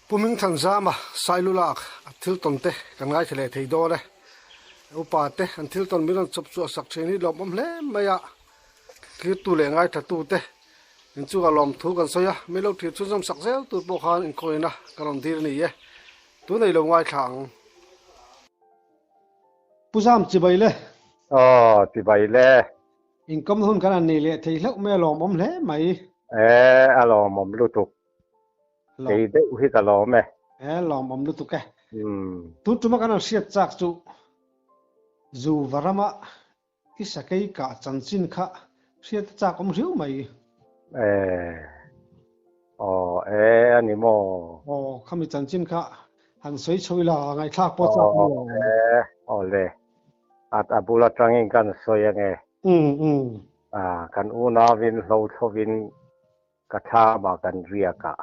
Pu Hmingthanzama Sailulak a thil tawn te kan ngaithla leh thei dawn e. Upa te an thil tawn min rawn chawp chhuah sak thin hi lawmawm hle mai a, thirtu leh ngaithla te inchungah lawmthu kan sawi a, min lo thir chhunzawm sak zel tur pawh khan inkawina ka rawn dir a ni e. Tunei lo ngaithla ang. Pu Zam chibai le. Aw, chibai le. Inkawmna hun kan han nei leh thei hlauh mai a lawmawm hle mai. E, a lawmawm lutuk. Kei deuh hi ka lawm e. E, lawmawm lutuk e. Tun tuma kan han hriat chak chu zu va rama i sakei kah chanchin kha hriat a chak awm riau mai. E, aw e a ni maw? Aw, khami chanchin kha han sawi chho ila ngaihthlak pawh chak awm lo. E, aw le. At a bul atangin kan sawi ange. A, kan unauin hlo thlovin ka thlamah kan riak a.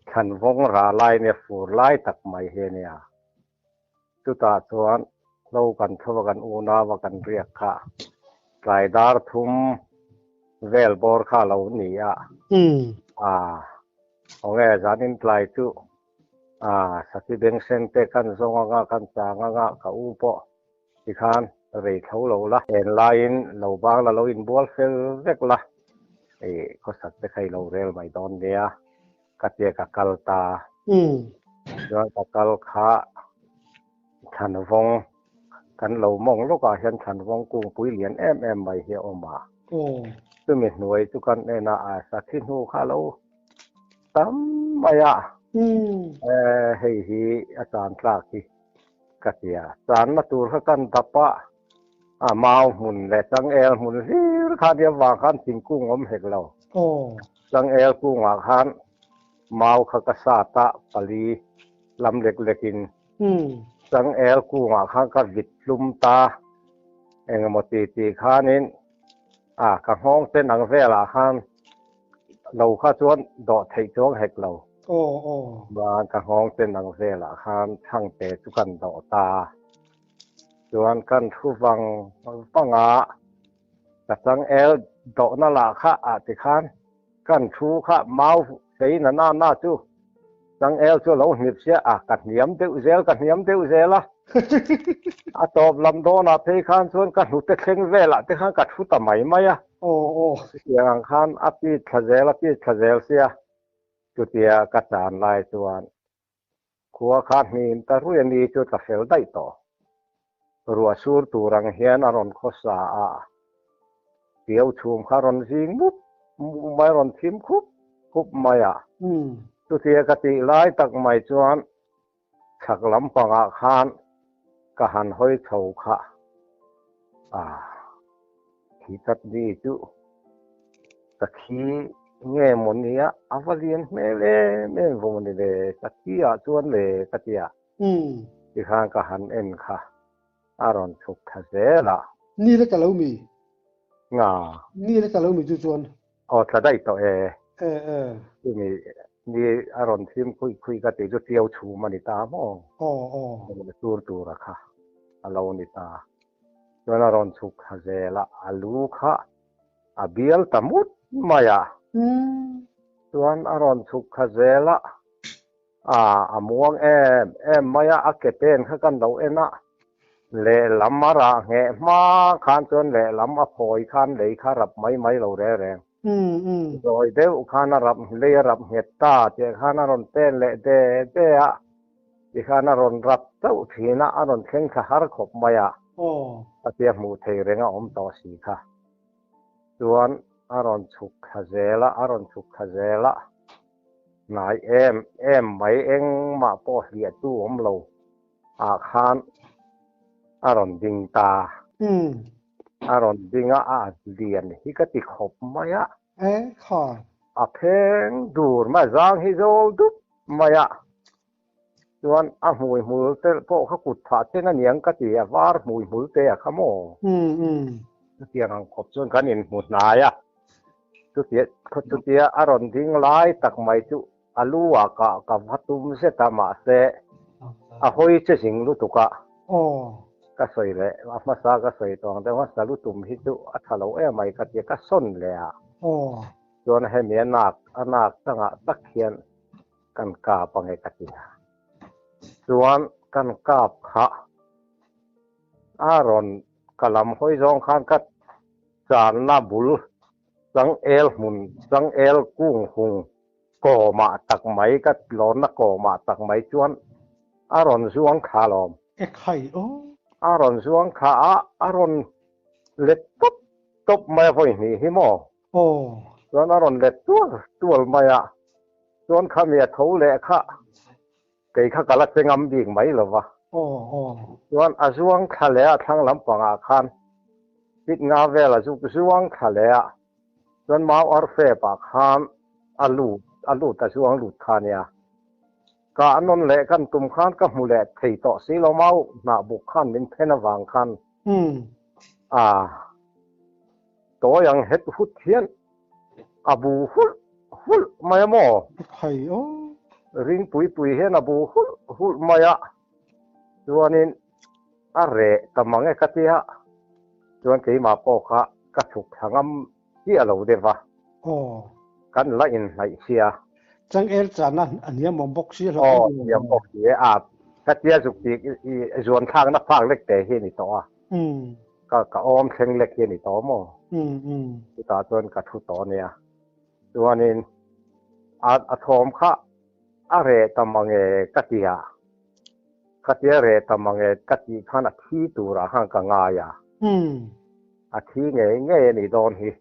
Thlan vawng rah lai nia fur lai tak mai hi a nia. Chutah chuan hlo kan thova kan unau a kan riak kha tlai dar thum vel bawr kha a lo ni a. A, awnge zanin tlai chu a Saki Bengsen te kan zawng anga kan chang anga ka u pawh Tikhan rei tho lo la, en laiin lo bang la lo inbual fel vek la, hei khawsak te kha i lo rel mai dawn nia, ka tia ka kal ta. Chuan ka kal kha Thlanvawng kan lo mawng lawkah hian Thlanvawng kungpui lian em em mai hi a awm a. Chumi hnuai chu kan en a, a sakhi hnu kha lo tam mai a, hei hi a tan tlak hi. Ka ti a, channa tur kha kan dap a, a mau hmun leh changel hmun hlir kha nia vang khan thingkung awm hek lo. Changel kungah khan mau kha ka sat a, pali lam lek lekin changel kungah khan ka vit tlum ta, engemaw ti ti khanin a ka nghawng ten ang velah khan lo kha chuan dawh theih chuang hek lo. Chuan ka nghawng ten ang velah khan chhangte chu kan dawh ta. Chuan kan thu vang vang a, ka changel dawhna lah kha ah tikhan kan thu kha mau fei na na na chu changel chu a lo hnip sia a, ka hniam deuh zel ka hniam deuh zel a. A tawp lam dawnah phei khan chuan ka hnute thleng velah te khan ka thu ta mai mai a. Chutiang ang khan a pit thla zel a pit thla zel sia. Chutia ka chan lai chuan khua kha hnim ta rui a ni chu tla fel daih tawh. Ruah sur tur ang hian a rawn khawsa a, piau chhum kha a rawn zing mup mup mai, a rawn thim khup khup mai a. Chutia ka tih lai tak mai chuan Chhak lampangah khan ka han hawi chho kha a, khi chat ni chu ka thi nge maw nia, a va lian hmel em em vo maw ni le, ka thi ah chuan le ka ti a, tikhan ka han en kha a rawn chhuk thla zel a. Ni le ka lo mi. Nga. Ni le ka lo mi chu chuan. Aw tla daih tawh e. E e. Chumi ni a rawn thim khuih khuih ka tih chu tiau chhum a ni ta maw? Aw aw. Tur tur a kha a lo ni ta. Chuan a rawn chhuk thla zel a, a lu kha a bial ta mut mai a. Chuan a rawn chhuk thla zel a, a a muang em em mai a, a ke pen kha kan lo en a, lehlam a rah ngheh hma khan chuan lehlam a phawi khan lei kha rap mai mai lo reng reng. Zawi deuh khan a rap lei a rap nghet ta tih khan a rawn pen leh de de a, tikhan a rawn rap chauh thin a, a rawn thleng thla har khawp mai a, a tia hmuh thei reng a awm tawh si kha. Chuan a rawn chhuk thla zel a, a rawn chhuk thla zel a. Hnai em em mai engmah pawh hliah tu awm lo ah khan a rawn ding ta. A rawn ding a, a lian hi ka ti khawp mai a. A pheng dur mai, zang hi zawl dup mai a. Chuan a hmui hmul te pawh kha kut phah chen a niang ka ti, a var hmui hmul te a kha maw? Chutiang ang khawp chuan kan inhmu hnai a, chutia chutia a rawn ding lai tak mai chu a lu ah ka ka va tum zet a mahse a hawi che zing lutuk a, ka sawi leh a hmasa ka sawi tawh ang deuh a salu tum hi chu a tha lo em mai ka tia ka sawn leh a, chuan hemi a nak a nak changah tak hian. Kan kap ange ka ti a. Chuan kan kap kha a rawn ka lam hawi zawng khan ka channa bul changel hmun changel kung hung kawmah tak mai ka lawnna kawmah tak mai chuan a rawn zuang kha alawm. Ekhai aw. A rawn zuang kha a, a rawn let tawp tawp mai a vawi hnih hi maw. Aw. Chuan a rawn let tual tual mai a, chuan khami a tho leh kha kei kha ka la che ngam bik mai lo va. Aw aw. Chuan a zuang thla leh a thlang lampangah khan pit nga vel a zuk zuang thla leh a, chuan mau arfep ah khan a lut a lut a zuang lut kha nia. Ka a nawn leh kan tum khan ka hmu leh thei tawh si lo mau hnah buk khan min phen avang khan a tawi ang het hut hian a bu hulh hulh mai a maw? Khai aw. Ring pui pui hian a bu hulh hulh mai a, chuanin a reh ta mang e ka tia, chuan keimah pawh kha ka chhuk thla ngam chiah lo deuh va. Aw. Kan la inhnaih sia. Changel chana a hniam awm bawk si hlauh. Aw, hniam bawk si e. A, ka tia zuk tih i zuan thlakna phak lek te hi a ni tawh a. Ka ka awm thleng lek hi a ni tawh maw? Chutah chuan ka thu tawh nia. Chuanin a a thawm kha a reh ta mange ka ti a. Khatia reh ta mange ka tih khan a thi turah khan ka ngai a. A thi ngei ngei a nih dawn hi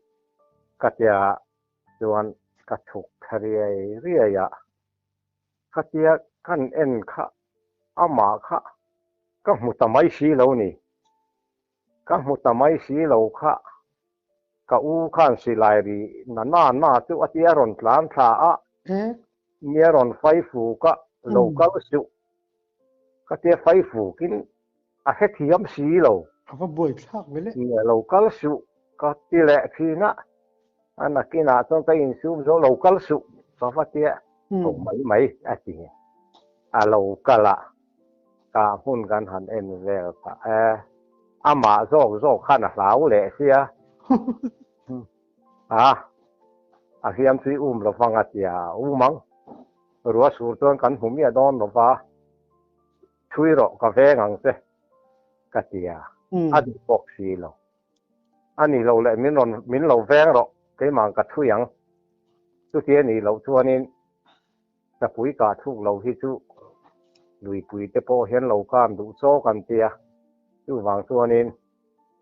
ka tia chuan ka chhuk thla riai riai a. Khatia kan en kha amah kha ka hmu ta mai si lo ni. Ka hmu ta mai si lo kha ka u khan silai ri na na na chu a tia rawn tlan thla a. Nia rawn fai fuk a, lo kal suh. Ka tia fai fukin a hrethiam si lo. A va buai thlak ve le. Nia lo kal suh ka ti leh thin a, a nakinah chuan ka insum zo lo kal suh ka va tia tho mai mai a ti. A lo kal a, ka hmun kan han en vel kha e, amah zawk zawk khan a hlau leh sia. A, a hliam chu i um lovang a tia, um ang. Rua sur chuan kan hmu miah dawn lova, chhui rawh ka veng ang che ka ti a, a duh bawk si lo. A ni lo leh min rawn min lo veng rawh, keimah ka chhui ang. Chuti a nih loh chuanin Sapui kah thuk lo hi chu luipui te pawh hian lo kan duh chawk an ti a, chuvang chuanin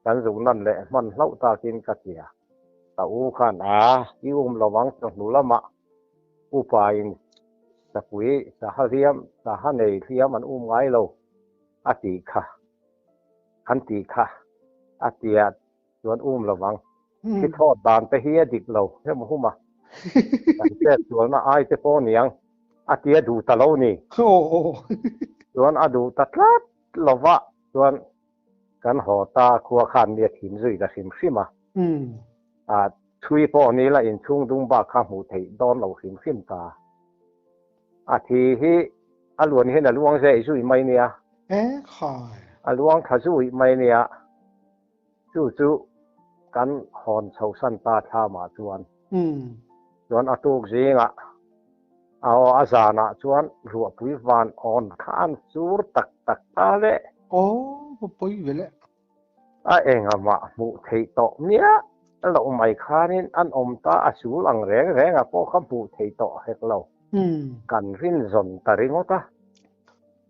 kan zuk nan leh hman hlauh takin ka ti a. Ka u khan a, i um lo ang chawhnu lamah upa in sapui saha hliam, saha nei hliam an um ngai lo a tih kha, an tih kha a tia chuan um lo ang. Thi thawt dan te hi a dik lo hem hum a, kan chet sualna ai te pawh niang a tia duh ta lo ni. Chuan a duh ta tlat lova chuan Kan haw ta khua khan mi a thim zui ta hrim hrim a. A chhui pawh ni la inchhung dung bak kha hmuh theih dawn lo hrim hrim ta. A thi hi a luan hian a luang zeh zui mai nia. E khai. A luang thla zui mai nia. Chu chu kan hawn chho san ta thlamah chuan. Chuan a tuk zingah a aw a zanah chuan ruahpui van awn kha an sur tak tak ta le. Aw va pawi ve le. A engah hmuh theih tawh miah loh mai khanin an awm ta a sul ang reng rengah pawh kha hmuh theih tawh hek lo. Kan rinzawn ta ringawt a,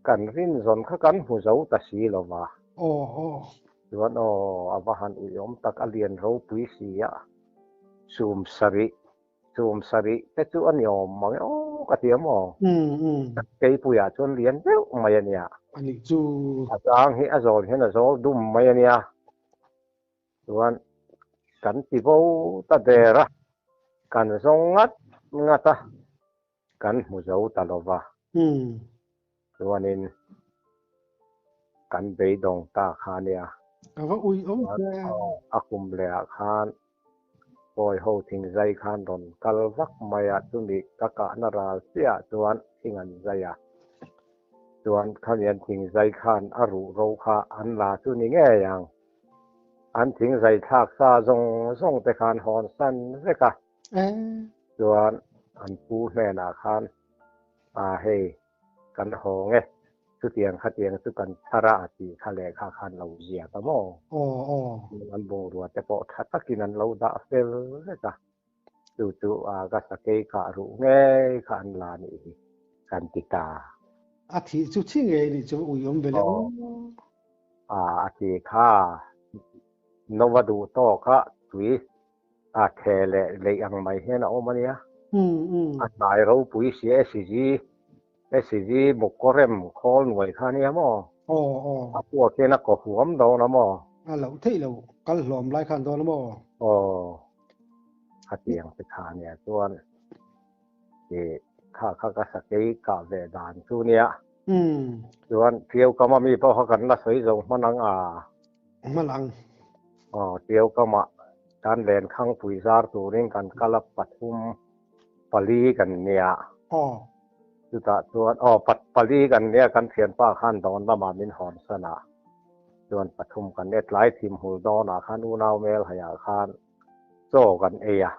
kan rinzawn kha kan hmu zo ta si lo va. Aw aw. Chuan aw a va han uiawm tak a lian ropui si a. Sum sarih, sum sarih te chu a ni awm mang e aw ka ti a maw? Keipuiah chuan lian deuh mai a nia. A nih chu. A chang hi a zawl hian a zawl dum mai a nia. Chuan kan ti bo ta der a, kan zawng ngat ngat a, kan hmu zo ta lo va. Chuanin kan beidawng ta kha nia. A va ui awm hle. A kum lehah khan pawi ho thingzai khan rawn kal vak mai a, chumi ka kahna ral chiahah chuan thing an zai a. Chuan khami an thingzai khan a ruh ro kha an la chu ni ngei ang. An thingzai thlak sa zawng zawng te khan hawn san vek a. Chuan an pu hnenah khan. A hei kan hawng e, chutiang khatiang chu kan chhar a a tih kha lehkha khan lo ziak a maw? Aw aw. An bungrua te pawh tha takin an lo dah fel vek a, chu chu a ka sakei kah ruh ngei kha an la nih hi kan ti ta. A thih chu thi ngei nih chu ui awm ve le aw. A a ti kha Nova duh tawk a tui a the leh leih ang mai hian a awm a nia. A hnai ropui si SG SG Mukawrem khawl nuai kha a nia maw? A puak hian a kaw huam dawn a maw? A loh theih lo, kal hlawm lai khan dawn a maw? Aw, khatiang te kha a nia chuan ih kha kha ka sakei kah ve dan chu nia. Chuan Tiau kama mi pawh kha kan la sawi zo hman ang a. Hman ang. Aw, Tiau kama kan Lenkhangpui zar turin kan kal a pathum pali kan nia. Aw. Chutah chuan aw pat pali kan nia kan thianpa khan dawn lamah min hawn san a. Chuan pathum kan nia tlai thim hul dawnah khan unau mel haiah khan chaw kan ei a.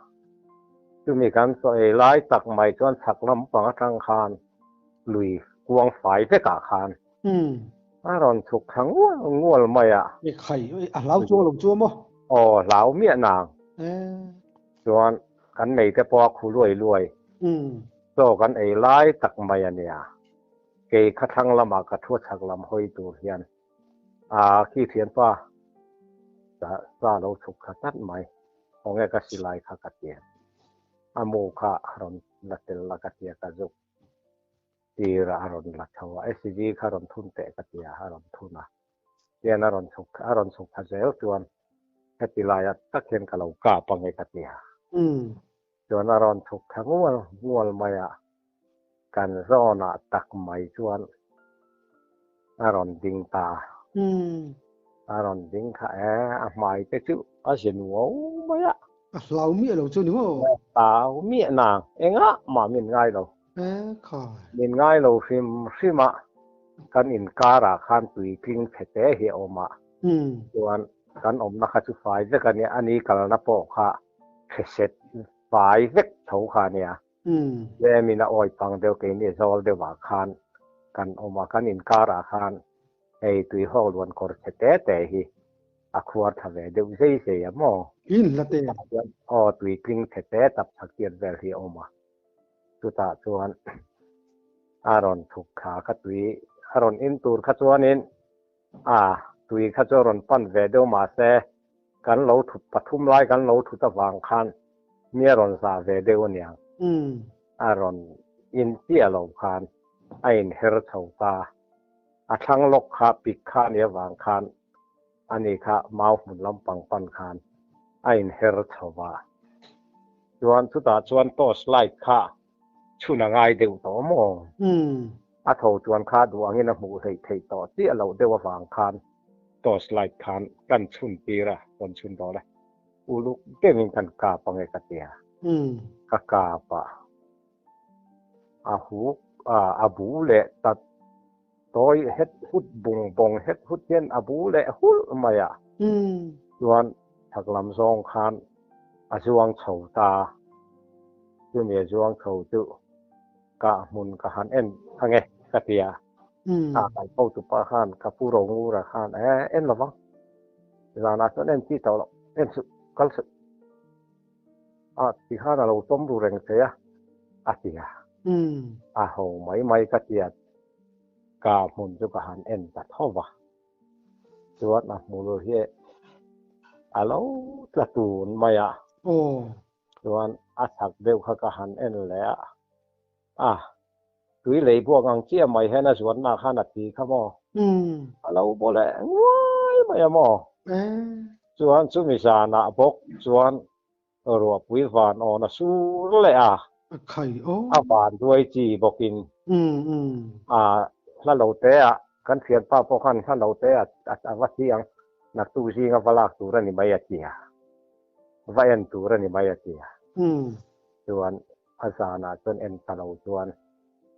Chumi kan chaw ei lai tak mai chuan chhak lampang atang khan lui kuang fai vekah khan a rawn chhuk thla ngual ngual mai a. I khai, a hlau chuang lo chu maw? Aw, hlau miah nang. Chuan kan nei te pawh a khu luai luai. Chaw kan ei lai tak mai a nia. Kei kha thlang lamah ka thu chhak lam hawi tur hian a khi thianpa sa lo chhuk thla tlat mai. Khawnge ka silai kha ka tian. A mu kha a rawn la tel la ka tia ka zuk tir a a rawn la chho a. SCG kha rawn thun teh ka tia a rawn thun a. Tian a rawn chhuk a rawn chhuk thla zel chuan heti laiah tak hian ka lo kap ange ka tia. Chuan a rawn chhuk thla ngual ngual mai a, kan zawnah tak mai chuan a rawn ding ta. A rawn ding kha e, a hmai te chu a ze nuau mai a. A hlau miah lo chu ni maw? A hlau miah nang, engah mah min ngai lo. E khai. Min ngai lo hrim hrim a, kan inkarah khan tuitling chhe te hi a awm a, chuan kan awmna kha chu fai vek a nia, ani kalna pawh kha chhe set fai vek tho kha a nia. Tlemin a awi pang deuh keini zawl deuhah khan kan awm a, kan inkarah khan hei tuihawk luan kawr chhe te te hi a khuar tha ve deuh zei zei a maw? In hla te. Aw tuitling chhe te tap chhak tiat vel hi a awm a. Chutah chuan a rawn thuk thla kha tui a rawn in tur kha chuanin a tui kha chu a rawn pan ve deuh mahse kan lo thut pathum lai kan lo thut avang khan mi a rawn zah ve deuh aniang. A rawn in chiah lo khan a inher chho ta. A thlang lawk kha pik kha a nih avang khan ani kha mau hmun lampang pan khan a inher chho va. Chuan chutah chuan torch light kha chhun a ngai deuh tawh maw? A tho chuan kha duh angin a hmuh hleih theih tawh chiah loh deuh avang khan torch light khan kan chhun tir a, rawn chhun dawn e. Uluk deuhin kan kap ange ka ti a, ka kap a, a huk a, a bu leh ta tawi het hut bung bawng het hut hian a bu leh hulh mai a, chuan chhak lam zawng khan a zuang chho ta, chumi a zuang chho chu ka hmun ka han en ange ka ti a, a kan hotupa khan ka pu Rongura khan e en lovang zanah chuan en chi tawh loh en suh kal suh a ti khan a lo tawm ru reng che a a ti a a ho mai mai ka ti a ka hmun chu ka han en ta tho va chuan a hmul hi a lo tla tun mai a chuan a chak deuh kha ka han en leh a a tui lei buak ang chiah mai hian a zuanna khan a thi kha maw a lo baw leh nguai mai a maw chuan chumi zanah bawk chuan ruahpui van awn a sur leh a a van duai chi bawkin a hla lo te ah kan thianpa pawh khan hla lo te ah a va thi ang naktuk zinga va lak tur a ni mai a ti a va en tur a ni mai a ti a chuan a zanah chuan en ta lo chuan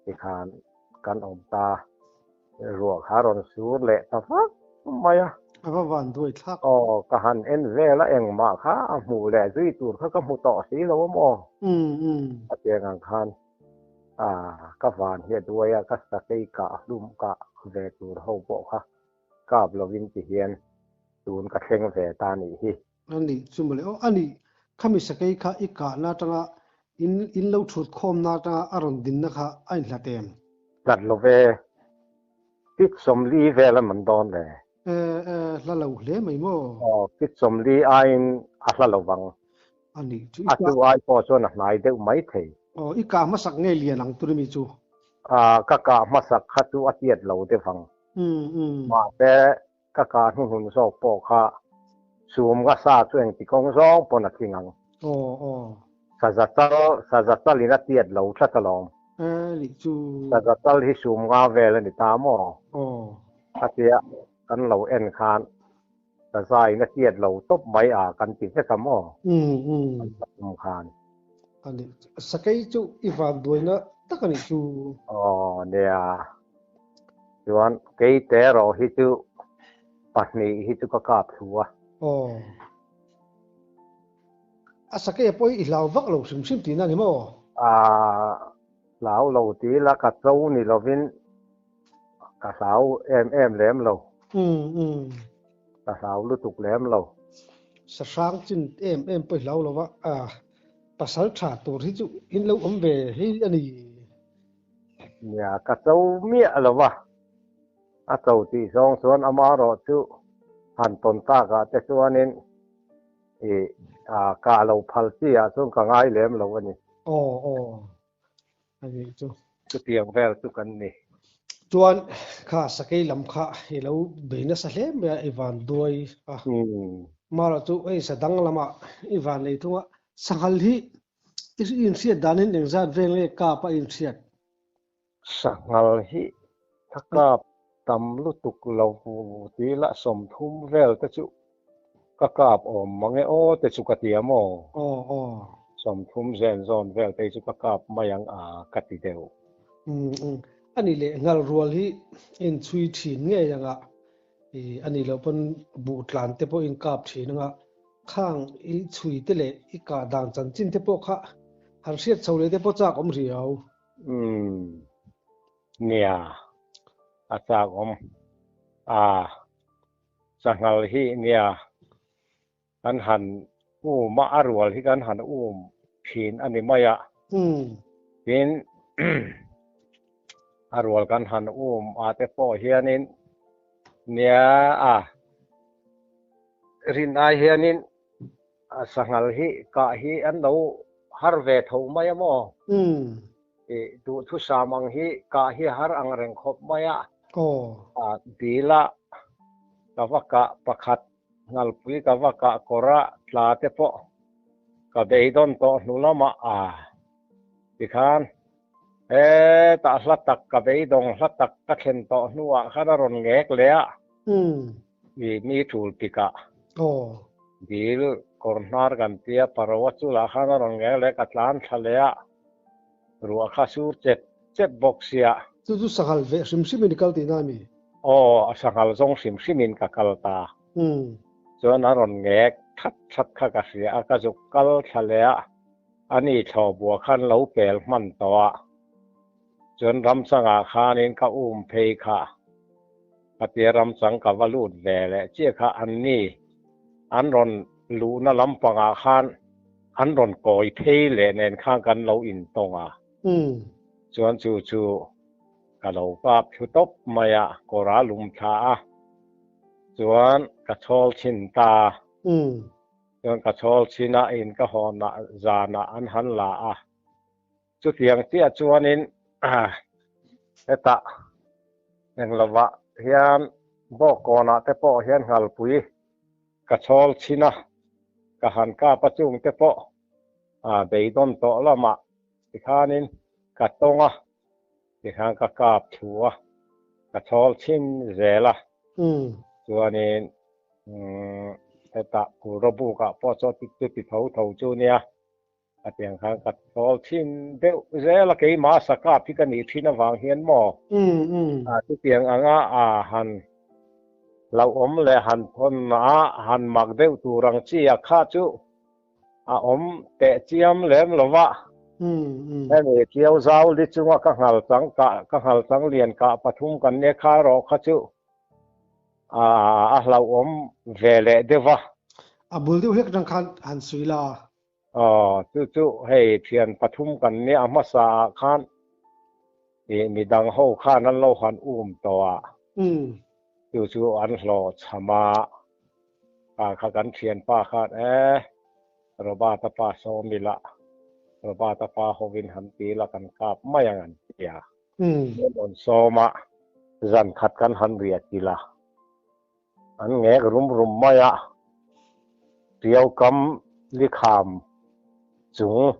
tikhan kan awm ta ruah kha a rawn sur leh ta vak mai a. A va van duai thlak. Aw, ka han en vel a engmah kha a hmuh leh zui tur kha ka hmu tawh si lo a maw? A tiang ang khan. Ka van hi a duai a, ka sakei kah hlum kah ve tur ho pawh kha kap lovin ti hian tun ka thleng ve ta nih hi. A nih chu mawle aw, a nih khami sakei kha i kahna atanga in in lo thut khawmna atanga a rawn dinna kha a inhlat em? Hlat lo ve, fit 40 vel a man dawn le. E, e, hla lo hle mai maw? Aw, fit 40 aiin a hla lo vang. A nih chu, i kah. A chu ai pawh chuan a hnai deuh mai thei. Aw, i kah hmasak nge lian ang tur mi chu? A, ka kah hmasak kha chu a tiat lo deuh ang. Mahse, ka kah hnuhnun zawk pawh kha sum nga sa chu engti kawng zawng pawn a tling ang. Aw, aw. Saza chal, saza chalin a tiat lo tlat alawm. E, nih chu. Saza chal hi sum nga vel a ni ta maw? Aw. Khatia kan lo en khan Saza in a tiat lo tawp mai a kan ti vek a maw? Umm umm. Kan la tum khan. A nih chu. Sakei chu i van duaina tak a nih chu. Aw nia. Chuan keite erawh hi chu pahnih hi chu ka kap thlu a. Aw. A sakei a pawh hi i hlau vak lo hrim hrim tihna a ni maw? Aa hlau lo ti ila ka cho ni lovin Ka hlau em em lem lo. Umm umm. Ka hlau lutuk lem lo. Sahrang chin em em pawh i hlau lo va, a pasal tha tur hi chu in lo awm ve hi a ni. Nia, ka cho miah lo va, a cho tih zawng chuan amaherawh chu han tawn takah te chuanin i kah lo phal chi ah chuan ka ngai lem lo a ni. Aw aw. A nih chu. Chutiang vel chu kan ni. Chuan kha sakei lam kha i lo bei nasa hle mai a, i van duai a. Mara chu hei sa dang lamah i van nei thung a, sanghal hi i inhriat danin engzat vel nge kap a inhriat? Sanghal hi ka kap tam lutuk lo tih lah 30 vel te chu Ka kap awm mang e aw te chu ka ti a maw? Aw aw. 30 zen zawn vel te hi chu ka kap mai ang a ka ti deuh. Umm umm. A nih leh nghal rual hi in chhui thin ngei ang a, i a nih loh pawn buh tlan te pawh in kap thin ang a, khang i chhui te leh i kah dan chanchin te pawh kha han hriat chho leh te pawh chak awm riau. Umm. Nia. A chak awm. A. Sanghal hi nia kan han um a, a rual hi kan han um thin a ni mai a. Tin, a rual kan han um a te pawh hianin nia a rin ai hianin sanghal hi kah hi an lo har ve tho mai a maw? Duhthusam ang hi kah hi har ang reng khawp mai a. Dila ka va kah pakhat, Ngalpui ka va kah kawr a, tla te pawh ka beidawn tawh hnu lamah a tikhan hetah hla tak ka beidawng hla tak ka thlen tawh hnuah khan a rawn ngek leh a, mi tul tikah dil kawr hnar kan tia Paroa chulah khan a rawn ngek leh ka tlan thla leh a. Ruah kha sur chet chet bawk sia. Chu chu sanghal veh hrim hrimin i kal tihna a mi? Aw, a sanghal zawng hrim hrimin ka kal ta. Chuan a rawn ngek that that kha ka hria a, ka zuk kal thla leh a, a ni thlawhbua khan lo pel hman tawh a. Chuan ramchangah khanin ka um phei kha. Khatia ramchang ka va lut ve leh chiah kha an ni an rawn luhna lampangah khan an rawn kawi phei leh nen khan kan lo intawng a. Chuan chu chu ka lo kap thlu tawp mai a, kawr a lum thla a, chuan ka chhawl chhin ta. Chuan ka chhawl chhin a, in ka hawnah zanah an han la a. Chutiang chiah chuanin hetah englovah hian Bawkkawnah te pawh hian Nghalpui ka chhawl chhin a, ka han kap a chung te pawh beidawn tawh lamah tikhanin ka tawng a, tikhan ka kap thu a, ka chhawl chhin zel a. Chuanin hetah Phulrawbukah pawh chuan chuti tho tho chu nia. A tiang khan ka thawl thin deuh zel a, keimah sa kap hi ka nih thin avang hian maw? A chutiang anga a han hlauhawm leh han thawn a han mak deuh tur ang chi a kha chu a awm teh chiam lem lo va. Hemi Tiau zau li chunga ka nghal chang kah ka nghal chang lian kah pathum kan nia kha erawh kha chu a hlauhawm ve leh deuh va. A bul deuh hlek atang khan han sawi la. Aw, chu chu hei thian pathum kan nia a hmasa ah khan ih midang ho khan an lo han um tawh a, chu chu an hlawh chham a, kha kha kan thianpa khan e Robert-a pa sawm ila, Robert-a pa hovin han ti ila kan kap mai ang an ti a. Min rawn sawm a, zan khat kan han riat ila. An ngek rum rum mai a, Tiau kam likham chung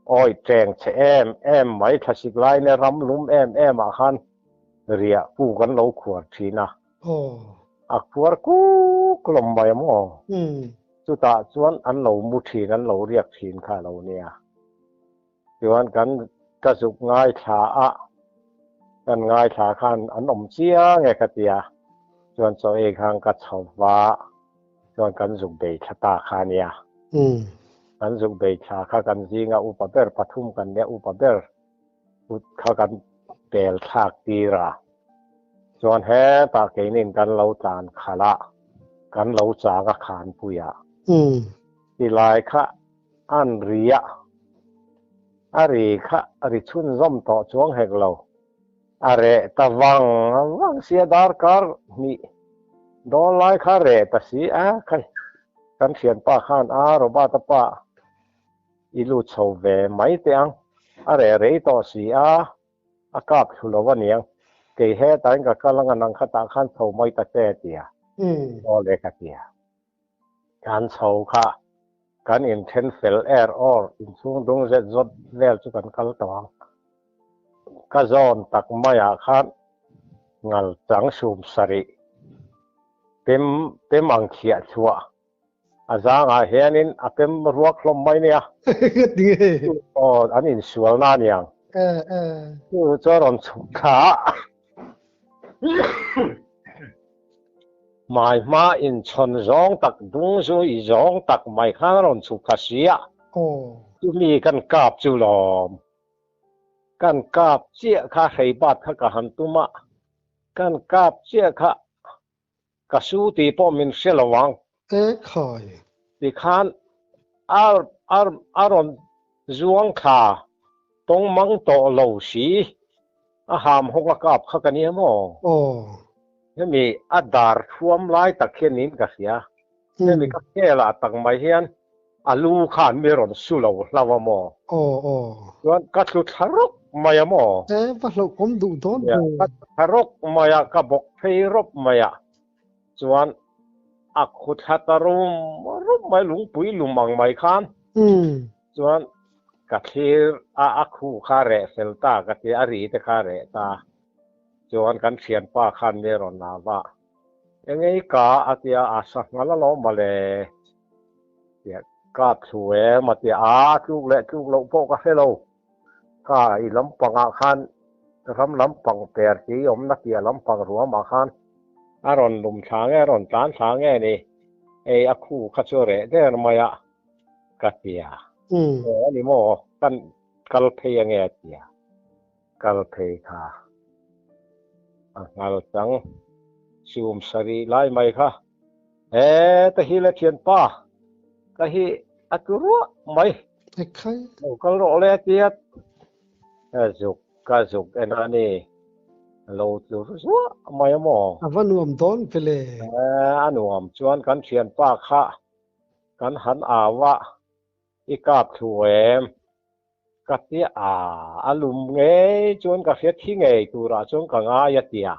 awi cheng che em em mai thlasik lai nia ram lum em em ah khan riah pu kan lo khuar thin a. A khuar kuk lawm mai maw? Chutah chuan an lo mu thin, an lo riak thin kha a lo nia. Chuan kan ka zuk ngaithla a, kan ngaithla khan an awm chiang e ka ti a, chuan chaw ei khan ka chho va, chuan kan zuk bei thla ta kha a nia. Kan zuk bei thla kha kan zinga upa ber pathum kan nia upa ber kut kha kan pel thlak tir a, chuan hetah keinin kan lo tlan khalh a, kan lo chang a khanpui a. Tilai kha An ri a, a ri kha ri chhunzawm tawh chuang hek lo. A reh ta vang vang sia darkar hnih dawn lai kha reh ta si a khai. Kan thianpa khan a Robert-a pa i lut chho ve mai teh ang, a reh rei tawh si a, a kap thlu lo aniang. Kei hetah in ka kal anga nang khatah khan chho mai ta che a ti a. Aw le ka ti a. Kan chho kha kan inthen fel er awr inchhung dung zet zawt vel chu kan kal tawh ang. Ka zawn tak maiah khan ngal chang sum sarih pem pem ang khiah chhuah a zangah hianin a pem ruak hlawm mai nia. Aw an insualna aniang. Chu chu a rawn chhuk thla a. Hmai hma inchhawn zawng tak dung zu i zawng tak mai khan a rawn chhuk kha si a, chumi kan kap chu lawm. Kan kap chiah kha hrei bat kha ka han tum a, kan kap chiah kha ka su tih pawh min hre lo ang. E khai. Tikhan a a a rawn zuang thla tawng mang tawh lo si. A ham hawk a kap kha ka nia maw? Aw. Hemi a dar thuam lai tak hian niin ka hria. Hemi ka khelah tak mai hian a lu khan mi rawn su lo hlau a maw? Aw aw. Chuan ka tlu thla rawk mai a maw? E, va hlauhawm duh dawn ve. Ka tlu thla rawk mai a, ka bawk phei rawp mai a. Chuan a khu thla ta rum rum mai, lungpui lum ang mai khan. Chuan ka thlir a, a khu kha reh fel ta ka ti, a ri te kha reh ta. Chuan kan thianpa khan mi rawn la va, Engei ka a ti a, a sa nghal alawm mawle. Tia ka thlu em a ti a, a tluk leh tluk loh pawh ka hre lo. Kha i lampangah khan ram lampang per chi awmna piah lampang ruamah khan a rawn lum thla nge a rawn tlan thla nge ni, hei a khu kha chu reh der mai a. Ka ti a. Aw a ni maw? Kan kal phei ange a ti a. Kal phei kha a nghal chang sum sarih lai mai kha. He ta hi le thianpa ka hi a tlu ruah mai. Lo kal rawh le a ti a. Ka zuk ka zuk en a ni. Lo tlu zuah mai a maw? A va nuam dawn ve le. A nuam chuan kan thianpa kha Kan han au a, i kap thlu em? Ka ti a, a lum ngei chuan ka hria thi ngei turah chuan ka ngai a tia.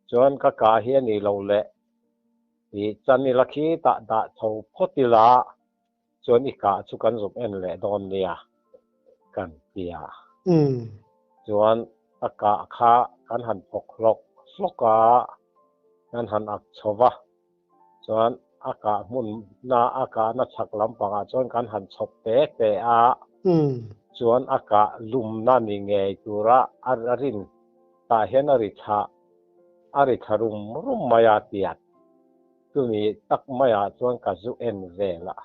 Chuan ka kah hi a nih loh leh i chan ila khi tah dah chho phawt ila chuan i kah chu kan zuk en leh dawn nia kan ti a. Chuan a kah kha kan han phawk hlawk hlawk a, kan han ak chho va. Chuan a kah hmun na a kahna chhak lampangah chuan kan han chhawp te te a, chuan a kah lumna ni ngei tura a rin tah hian a ri thla a ri thla rum rum mai a tiat. Chumi tak maiah chuan ka zu en vel a.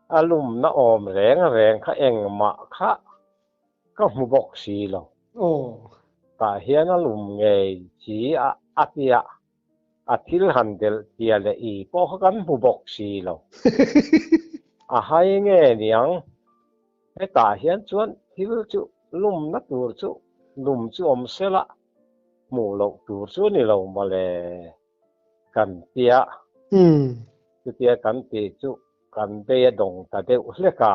A lumna awm reng reng kha engmah kha ka hmu bawk si lo. Tah hian a lum ngei chi a a tia, a thil han delh tia leh i pawh kha kan hmu bawk si lo. A hai nge niang? Hetah hian chuan thil chu lumna tur chu lum chu awm sela hmuh loh tur chu a ni lo mawle. Kan tia. Chutia kan tih chu kan bei a dawng ta deuh hlek a.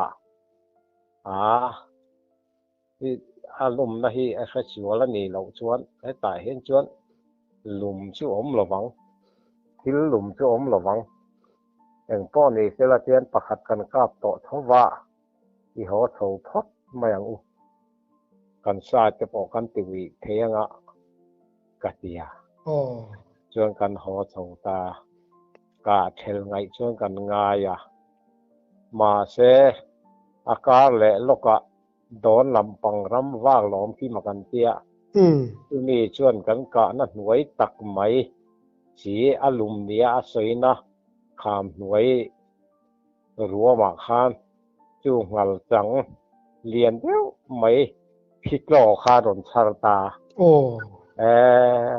Aa, hi a lumna hi a hre sual a nih loh chuan hetah hian chuan lum chu awm lo vang, thil lum chu awm lo vang. Engpawh ni sela chuan pakhat kan kap tawh tho va, i haw chho phawt mai ang u. Kan sa te pawh kan ti uih thei anga ka ti a. Chuan kan haw chho ta. Ka thel ngaih chuan kan ngai a. Mahse, a kar leh lawkah dawn lampang ram vak lawm khi ma kan tia. Chumi chuan kan kahna hnuai tak mai chi a lum nia a sawina kham hnuai ruamah khan chu nghal chang lian deuh mai thi tlaw kha a rawn chhar ta. Eeh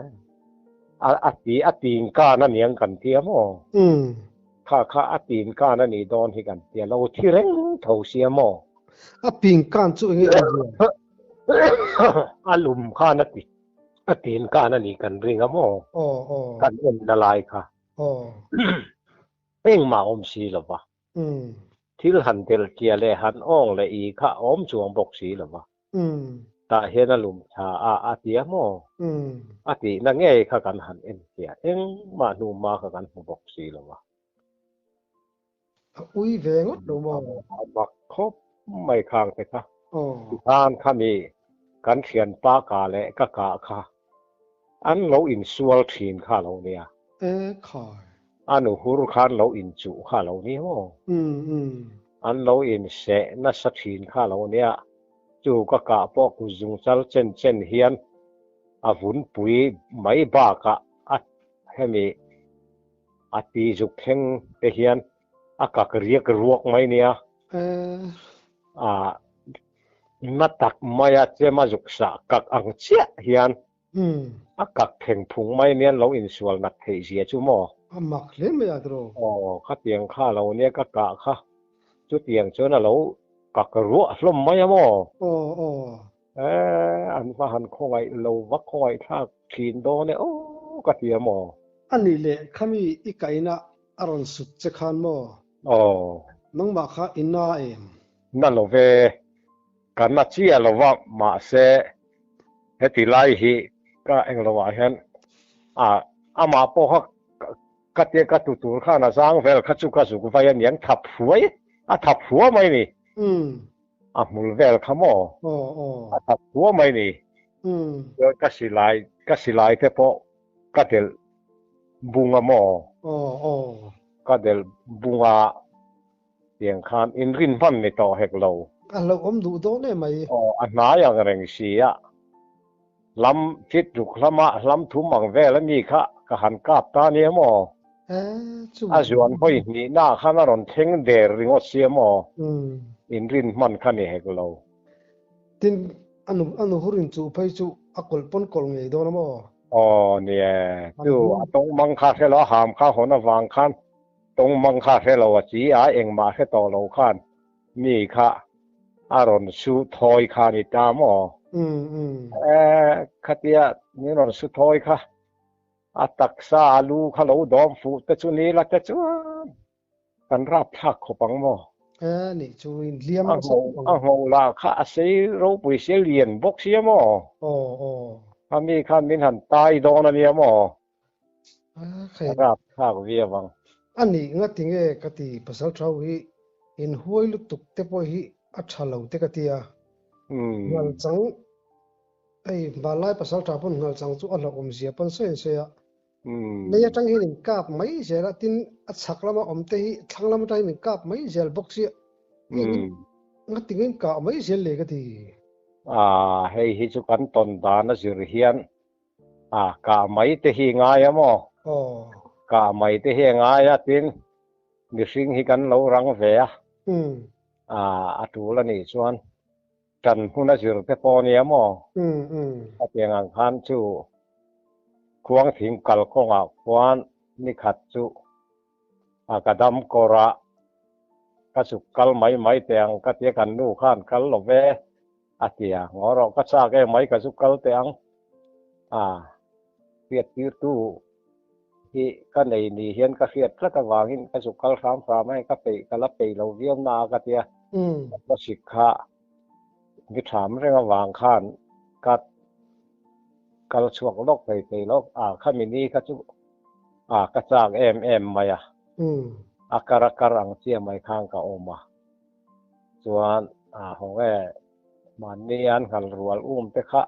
a ti a tin kan a niang kan tia maw? Kha kha a tin kan a nih dawn hi kan tia lo thi reng tho sia maw? A ping kan chu enge a zia? A lum khan a ti a tin kan a nih kan ring a maw? Kan en na lai kha. Engmah awm si lo va. Thil han tel tia leh han awng leh i kha awm chuang bawk si lo va. Tah hian a lum tha a a ti a maw? A tihna ngei kha kan han en tia engmah hnu hma kha kan hmu bawk si lo va. A ui ve ngawt lo maw? A mak khawp mai khang te kha. Tikhan khami kan thianpa ka leh ka kah kha An lo insual thin kha lo nia. E khai. A nu hur kha an lo inchuh kha lo nia maw? An lo inseh nasa thin kha lo nia. Chu ka kah pawh kut zungchal chen chen hian a vunpui mai bakah a hemi a ti zuk thleng te hian a kak riak ruak mai nia. A na tak maia chema zuk sah kak ang chiah hian a kak theng phung mai nia lo insual nat theih zia chu maw? A mak hle mai a tiraw? Aw, khatiang kha lo nia ka kah kha chutiang chuan a lo kak ruah hlawm mai a maw? Aw, aw. Eh, an va han khawngaih lo va khawngaih thlak thin dawn e aw ka ti a maw? A nih leh khami i kaina a rawn sut che khan maw? Aw. Nangmah kha i na em? Na lo ve, ka na chiah lo va, mahse heti lai hi ka englo ah hian a amah pawh kha ka tia ka tu tur khan a zang vel kha chu ka zuk vai aniang thap hruai a thap hrua mai ni. A hmul vel kha maw? A thap hrua mai ni. Chuan ka silai ka silai te pawh ka delh bung a maw? Ka delh bung a. Tiang khan inrin hman ni tawh hek lo. A hlauhawm duh dawn em mai. Aw, a hnai ang reng si a. Hlam fit ruk hlama hlam thum ang vel a mi kha ka han kap ta nia maw? A zuan hawi hnihna khan a rawn thleng der ringawt sia maw? Inrin hman kha ni hek lo. Tin, a nu a nu hurin chuh phei chu a kawlh pawn kawlh ngei dawn a maw? Aw, nia. Chu a tawngmang kha hre lo, a ham kha hawn avang khan Tawngmang kha hre lo a chi a, engmah hre tawh lo khan mi kha a rawn su thawi kha a ni ta maw? Eh, khatia min rawn su thawi kha a taksa a lu kha lo dawm fuh te chu ni la te chuan kan rapthlak khawp ang maw? Eh, nih chu inhliam nasa khawp ang. A ngho lah kha a sei ropui sia lian bawk sia maw? Aw, aw. Khami khan min han tai dawn a nia maw? A rapthlak viau ang. A nih nga ti nge ka ti pasal thau hi in huai lutuk te pawh hi a tha lo te ka ti a. Nghal chang hei hmanlai pasal tha pawn nghal chang chu a hlauhawm zia pawn sawi an sawi a. Lei atang hian in kap mai zel a tin a chhak lama awm te hi thlang lam atang hian in kap mai zel bawk sia. Nga ti nge in kah mai zel le ka ti. Hei hi chu kan tawn dan a zir hian A, kah mai te hi ngai a maw? Aw. Kah mai te hi a ngai a, tin mihring hi kan lo rang ve a. A a tul a nih chuan ṭan hmun a zir te pawh nia maw? Hetiang ang khan chu Khuangthing kalkawngah khuan nikhat chu a ka dam kawr a, ka chuk kal mai mai teh ang ka tia kan nu khan kal lo ve a ti a, ngaw rawh ka chak em mai ka zuk kal teh ang a hriattirtu hi ka nei ni hian ka hriat tlat avangin ka zuk kal hram hram a, hei ka peih ka la peih lo viau na a ka tia ka khawsik kha mi tham reng avang khan ka kal chhuak lawk thei thei lo a, khami ni kha chu a ka chak em em mai a, a kar a kar ang chiah mai khan ka awm a, chuan a haw nge mahni an nghal rual um te kha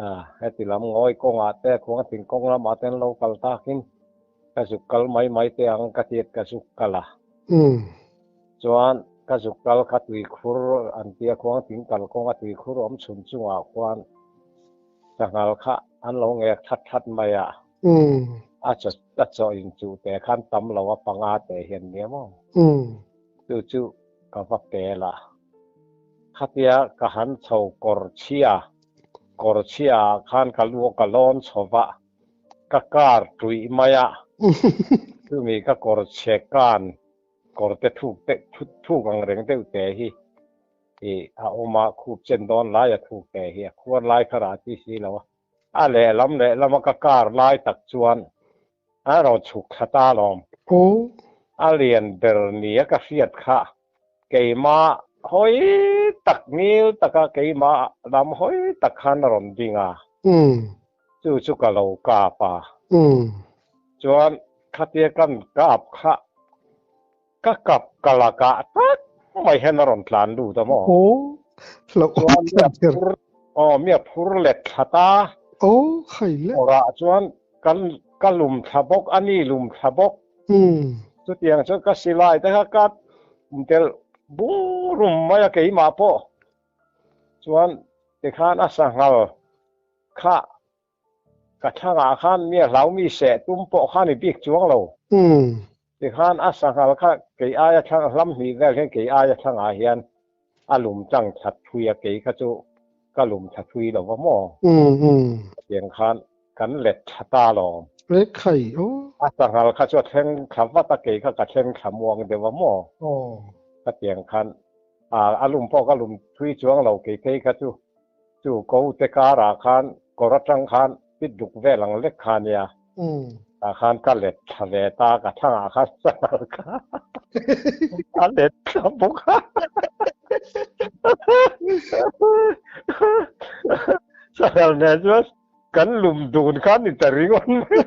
a heti lam ngawi kawngah te khuang thing kawng lamah te an lo kal takin ka zuk kal mai mai te ang ka tiat ka zuk kal a. Chuan ka zuk kal kha tuikhur an tia khuang thing kal kawnga tuikhur awm chhun chungah khuan sanghal kha an lo ngek that that mai a. A chaw a chaw inchuh teh khan tam lo a panga teh hian nia maw? Chu chu ka va pel a. Khatia ka han chho kawr chhia, kawr chhia ah khan ka lu ka lawn chho va, ka kar tuih mai a. Chumi ka kawr chhe kan kawr te thuk te thuk ang reng deuh te hi ih a awm a, khup chen dawn lai a thuk te hi a khuar lai kha rah chi si lo a. A lehlam lehlam a ka kar lai tak chuan a rawn chhuk thla ta alawm. A lian ber nia ka hriat kha keimah hawi tak ngil taka keimah lam hawi tak khan a rawn ding a. Chu chu ka lo kap a. Chuan khatia kan kap kha Ka kap ka lakah tak mai hian a rawn tlan lut a maw? Aw, hlauh Chuan mi a phur, aw mi a phur let thla ta. Aw, khai le. Kawrah chuan kan ka lum thla bawk, a ni lum thla bawk. Chutiang chuan ka silai te kha ka tel bung rum mai a keimah pawh. Chuan tikhan a sanghal kha Ka thlangah khan mi a hlau mi seh tum pawh kha ni bik chuang lo. Tikhan a sanghal kha kei aia thlang hlam hnih vel hian kei aia thlangah hian a lum tlang that thui a, kei kha chu ka lum tha thui lo va maw? Tiang khan kan let thla ta lawm. Le khai aw. A sanghal kha chu a thleng thla vat a, kei kha ka thleng thla muang deuh va maw? Ka tiang khan a lum pawh ka lum thui chuang lo kei phei kha chu. Chu ko te karah khan kawr atang khan pit duk vel ang lek kha nia. Tah khan ka let thla ve ta, ka thlangah khan sanghal kha a let thla bawk a. Sanghal nen chuan kan lum dun kha ni ta ringawt mai.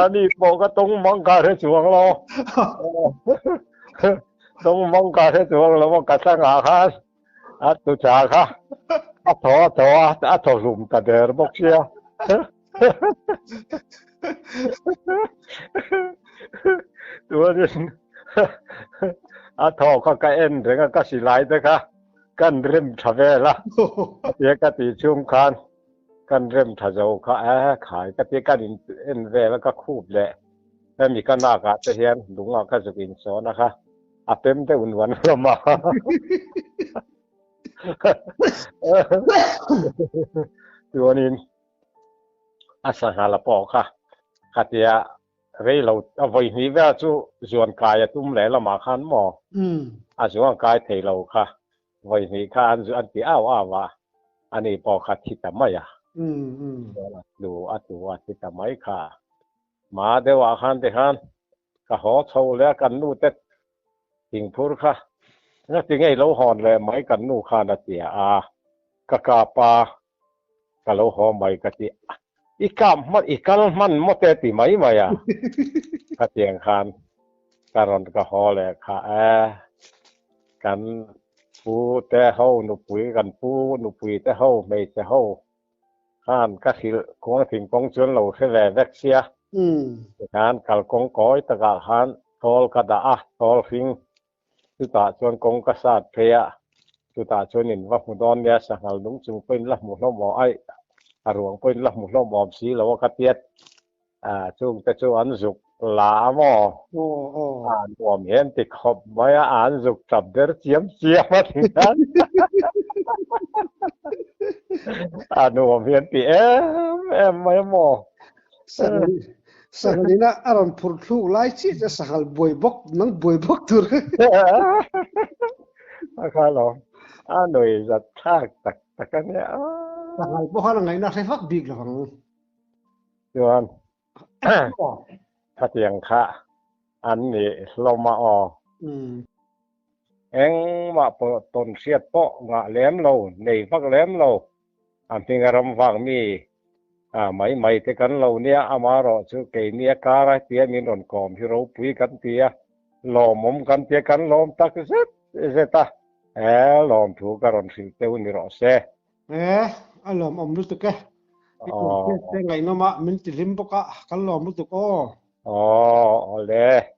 Ani pawh ka tawng mang kha hre chuang lo. Tawng mang kha hre chuang lo a ka thlangah khan a tucha kha a thaw a thaw a, a thaw hlum ta der bawk sia. Chuanin a thaw kha ka en reng a, ka silai te kha kan rem tha vel a, tia ka tih chhung khan kan rem tha zo kha e khai ka tia kan in en vel a ka khup leh hemi ka nak ah te hian lung ah ka zuk in sawn a kha a pem deuh nuan hlawm a. Chuanin a sanghal a pawh kha khatia rei lo a vawi hnih vel chu zuan kai a tum leh lamah khan maw a zuan kai thei lo kha vawi hnih kha an an ti au au a ani pawh kha thi ta mai a chuan a tlu a tlu a thi ta mai kha hma deuhah khan tikhan ka haw chho leh a kan nu te thingphur kha ngati ngei lo hawn leh mai kan nu khan a ti a ka kap a Ka lo haw mai ka ti a, i kap hman, i kal hman maw te ti mai mai a. Khatiang khan ka rawn ka haw leh kha e, kan pu te ho nupui, kan pu nupui te ho hmeichhe ho khan ka hrilh khuang thingkawng chuan lo hre ve vek sia. Tikhan kalkawng kawi takah khan thawl ka dah a, thawl hring Chutah chuan kawng ka sat phei a, chutah chuan in va hmu dawn nia, sanghal nung chung pawhin la hmu hlawm awm aih, a ruang pawhin la hmu hlawm awm si lo a ka tiat. Chungte chu an zuk la a maw? A nuam hian ti khawp mai a, an zuk tap der chiam chiam a ti hian a nuam hian ti em em mai a maw? Sangalina a rawn phur thluk lai chiah chu sanghal buai bawk nang buai bawk tur. A kha lo a nui zat thlak tak tak a nia. Sanghal pawh khan a ngaihna hre vak bik lo ang. Chuan khatiang kha an ni hlawm a aw. Engmah pawh tawn hriat pawh ngah lem lo, nei vak lem lo. A hminga ram vak mi mai mai te kan lo nia, amaherawh chu keini a kar a tia min rawn kawm hi ropui kan ti a, lawmawm kan tia kan lawm tak zet zet a, he lawmthu ka rawn hrilh teuh ni rawh se. E, a lawmawm lutuk e. I tawn hriat te ngaihnawm a, min ti hlim bawk a, kan lawm lutuk aw. Aw, awle.